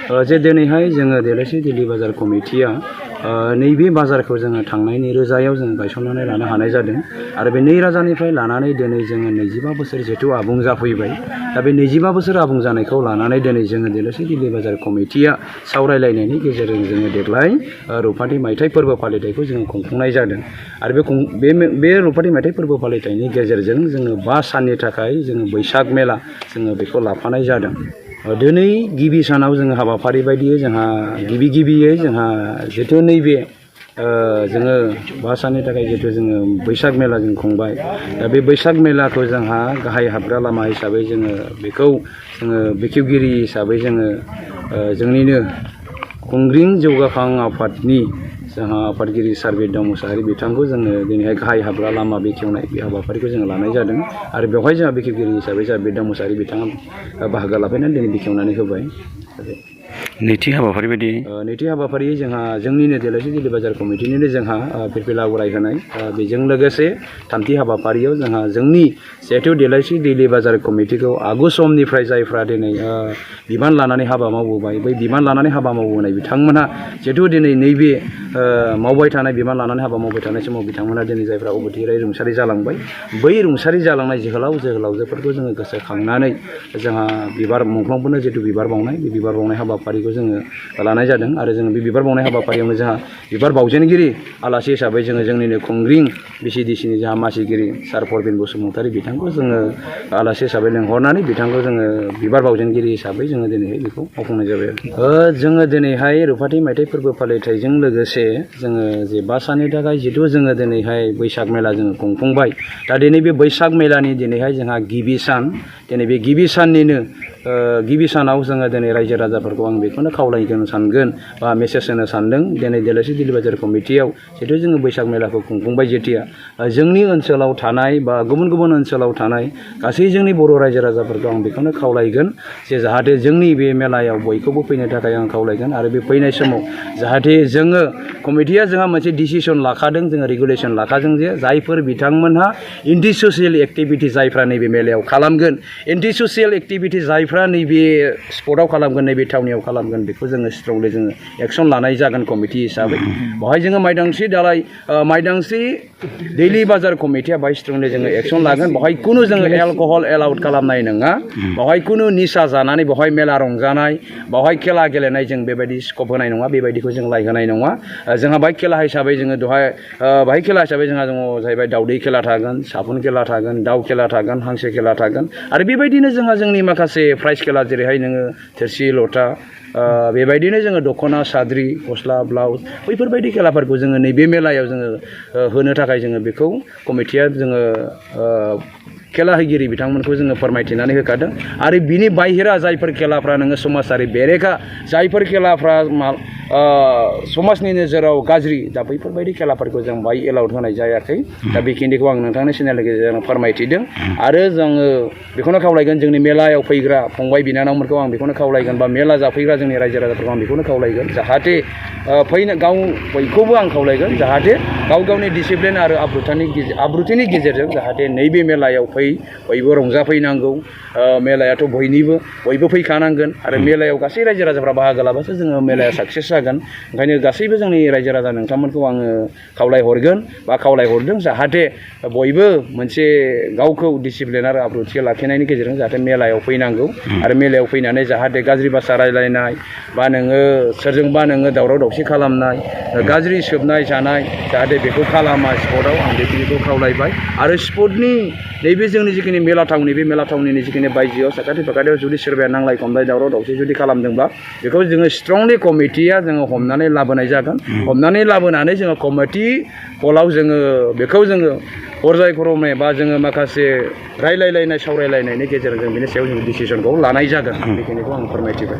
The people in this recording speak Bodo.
जे दिनैहाय जोङो देलायस्रि दिल्ली बाजार कमिटिया नैबे बाजारखौ जोङो थांनायनि रोजायाव जोङो गायसननानै लानो हानाय जादों आरो बे 2000निफ्राय लानानै दिनै जोङो 25 बोसोर जिहेतु आबुं जाफैबाय दा बे 25 बोसोर आबुं जानायखौ लानानै दिनै जोङो देलायस्रि दिल्ली बाजार कमिटिया सावरायलायनायनि गेजेरजों जोङो देग्लाय रुफाथि मायथाइ फोरबो फालिथायखौ जोङो खुंफुंनाय जादों आरो बे रुफाथि मायथाइ फोरबो फालिथायनि गेजेरजों जोङो 5 साननि थाखाय जोङो बैसाग मेला जोङो बेखौ लाफानाय जादों। दिनै गिबि सानाव जोङो हाबाफारि बायदियै जोंहा गिबियै जोंहा जिहेतु नैबे जोङो 5 साननि थाखाय जिहेतु जोङो बैसाग मेला जों खुंबाय दा बे बैसाग मेलाखौ जोंहा गाहाय हाबग्रा लामा हिसाबै जोङो बेखौ जोङो बेखेवगिरि हिसाबै जोङो जोंनिनो खुंग्रिं जौगाखां आफादनि जोंहा आफादगिरि सार बिरदाव मुसाहारि बिथांखौ जोङो दिनैहाय गाहाय हाबग्रा लामा बेखेवनाय बे हाबाफारिखौ जोङो लानाय जादों आरो बेवहाय जोंहा बेखेवगिरि हिसाबै सार बिरदाव मुसाहारि बिथाङा बाहागो लाफैनानै दिनै बेखेवनानै होबाय। नैथि हाबाफारि बायदि नैथि हाबाफारि जोंहा जोंनिनो देलायस्रि दिल्ली बाजार कमिटिनिनो जोंहा फिरफिला उराय होनाय बेजों लोगोसे थामथि हाबाफारियाव जोंहा जोंनि जिहेतु देलायस्रि दिल्ली बाजार कमिटिखौ आगु समनिफ्राय जायफ्रा दिनै बिबान लानानै हाबा मावबोबाय बै बिबान लानानै हाबा मावबोनाय बिथांमोनहा जिहेतु दिनै नैबे मावबाय थानाय बिबान लानानै हाबा मावबाय थानाय समाव बिथांमोना दिनै जायफ्रा अबथिराय रुंसारि जालांबाय बै रुंसारि जालांनाय जोहोलावजोफोरखौ जोङो गोसोखांनानै जोंहा बिबार मुंख्लंफोरनो जिहेतु बिबार बावनाय बे बिबार बावनाय हाबाफारिखौ जोङो लानाय जादों आरो जोङो बे बिबार बावनाय हाबाफारियावनो जोंहा बिबार बावजेनगिरि आलासि हिसाबै जोङो जोंनिनो खुंग्रिं बिसिडिसिनि जोंहा मासिगिरि सार परबिन बसुमतारी बिथांखौ जोङो आलासि हिसाबै लेंहरनानै बिथांखौ जोङो बिबार बावजेनगिरि हिसाबै जोङो दिनैहाय बेखौ मावफुंनाय जाबाय। जोङो दिनैहाय रुफाथि मायथाइ फोरबो फालिथायजों लोगोसे जोङो जे 5 साननि थाखाय जिहेतु जोङो दिनैहाय बैसाग मेला जोङो खुंफुंबाय दा दिनै बे बैसाग मेलानि दिनैहाय जोंहा गिबि सान दिनै बे गिबि साननिनो गिबि सानाव जोङो दिनै रायजो राजाफोरखौ आं बेखौनो खावलायनो सानगोन बा मेसेज होनो सानदों दिनै देलायस्रि दिल्ली बाजार कमिटियाव जिहेतु जोङो बैसाग मेलाखौ खुंफुंबाय जेथिया जोंनि ओनसोलाव थानाय बा गुबुन गुबुन ओनसोलाव थानाय गासै जोंनि बर' रायजो राजाफोरखौ आं बेखौनो खावलायगोन जे जाहाथे जोंनि बे मेलायाव बयखौबो फैनो थाखाय आं खावलायगोन आरो बे फैनाय समाव जाहाथे जोङो कमिटिया जोंहा मोनसे डिसिसन लाखादों जोङो रेगुलेसन लाखादों जे जायफोर बिथांमोनहा एन्टि ससियेल एक्टिभिटि जायफ्रा नैबे मेलायाव खालामगोन एन्टि ससियेल एक्टिभिटि जायफ्रा नैबे स्पटआव खालामगोन नैबे थावनियाव खालामगोन बेखौ जोङो स्ट्रंलि जोङो एक्सन लानाय जागोन कमिटि हिसाबै बेवहाय जोङो माइदांस्रि दैलि बाजार कमिटिया बाहाय स्ट्रंलि जोङो एक्सन लागोन बेवहाय खुनु जोङो एलकहल एलाउड खालामनाय नङा बेवहाय खुनु निसा जानानै बेवहाय मेला रंजानाय बेवहाय खेला गेलेनाय जों बेबायदि स्कप होनाय नङा बेबायदिखौ जों लायहोनाय नङा जोंहा बाहाय खेला हिसाबै जोङो बाहाय खेला हिसाबै जोंहा दङ जाहैबाय दावदै खेला थागोन साफुन खेला थागोन दाउ खेला थागोन हांसो खेला थागोन आरो बेबायदिनो जोंहा जोंनि माखासे प्राइज खेला जेरैहाय नोङो थोरसि लथा बेबायदिनो जोङो दख'ना साद्रि गस्ला ब्लाउस बैफोरबायदि खेलाफोरखौ जोङो नैबे मेलायाव जोङो होनो थाखाय जोङो बेखौ कमिटिया जोङो खेला होगिरि बिथांमोनखौ जोङो फोरमायथिनानै होखादों आरो बिनि बाहेरा जायफोर खेलाफ्रा नोङो समाजारि बेरेखा जायफोर खेलाफ्रा समाजनि नोजोराव गाज्रि दा बैफोरबायदि खेलाफोरखौ जों बाहाय एलाउड होनाय जायाखै दा बेखिनिखौ आं नोंथांनि चेनेलनि गेजेरजों फोरमायथिदों आरो जोङो बेखौनो खावलायगोन जोंनि मेलायाव फैग्रा फंबाय बिनानावमोनखौ आं बेखौनो खावलायगोन बा मेला जाफैग्रा जोंनि रायजो राजाफोरखौ आं बेखौनो खावलायगोन जाहाथे बयखौबो आं खावलायगोन जाहाथे गाव गावनि डिसिप्लिन आरो आब्रुथिनि गेजेरजों जाहाथे नैबे मेलायाव बयबो रंजाफैनांगौ मेलायाथ' बयबो फैखानांगोन आरो मेलायाव गासै रायजो राजाफ्रा बाहागो लाबासो जोङो मेलाया साक्सेस जागोन ओंखायनो गासैबो जोंनि रायजो राजा नोंथांमोनखौ आङो खावलायहरगोन बा खावलायहरदों जाहाथे बयबो मोनसे गावखौ डिसिप्लिन आरो आब्रुथि लाखिनायनि गेजेरजों जाहाथे मेलायाव फैनांगौ आरो मेलायाव फैनानै जाहाथे गाज्रि बाथ्रा रायलायनाय बा नोङो सोरजोंबा नोङो दावराव दावसि खालामनाय गाज्रि सोबनाय जानाय जाहाथे बेखौ खालामा स्पटआव आं बेखिनिखौ खावलायबाय आरो स्पटनि नैबे जोंनि जिखिनि मेला थावनि बे मेला थावनिनि जिखिनि बायजोआव साखाथि फाखाथियाव जुदि सोरबाया नांलाय खमलाय दावराव दावसि जुदि खालामदोंबा बेखौ जोङो स्ट्रंलि कमिटिया जोङो हमनानै लाबोनाय जागोन हमनानै लाबोनानै जोङो कमिटि हलाव जोङो बेखौ जोङो पर्यायक्रमे बा जोङो माखासे रायलायलायनाय सावरायलायनायनि गेजेरजों बिनि सायाव जों डिसिसनखौ लानाय जागोन बेखिनिखौ आं फोरमायथिबाय।